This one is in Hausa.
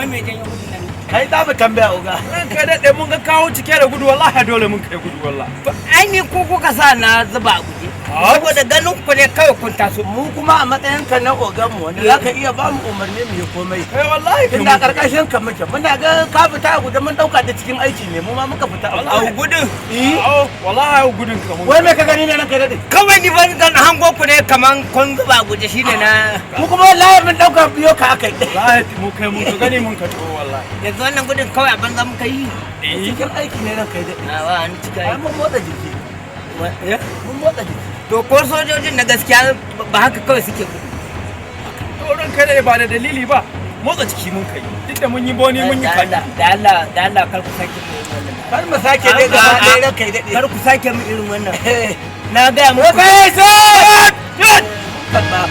me janyo gudun nan? Kai za mu tambaya, oga. Ranka daɗe, mun ga kawo cike da gudu, wallahi dole mun kai gudu wallahi. To ai ni ku kuka sa na zuba a guje. Saboda ganin ku ne kawai kun taso. Mu kuma a matsayin ka na ogan mu, wanda zaka iya ba mu umarni mu yi komai. Kai wallahi. Tunda karkashin ka muke, muna ga ka fita a guje, mun dauka da cikin aiki ne, mu ma muka fita a A guje. gudun. Eh? Wallahi gudun ka mun. Wai me ka gani ne, ranka daɗe? Kawai ni ban dan hango ku ne kaman kun zuba a guje, shine na. Mu kuma wallahi mun dauka biyo ka akai. Wallahi mu kai mun ka gani mun ka to wallahi. Yanzu wannan gudun kawai a banza muka yi. Cikin aiki ne, ranka daɗe. A wa ni cika Ai yi. mun motsa jiki. Mun motsa jiki. To ko sojojin na gaskiya ba haka kawai suke gudu. To ranka daɗe, ba da dalili ba. Motsa jiki mun kai. Duk da mun yi boni, mun yi Da kaki. Allah, da Allah, da Allah, kar ku sake mu irin wannan. Kar mu sake dai gaba ɗaya, ranka daɗe. Kar ku sake mu irin wannan. Na gaya muku. Kai sai! Karba.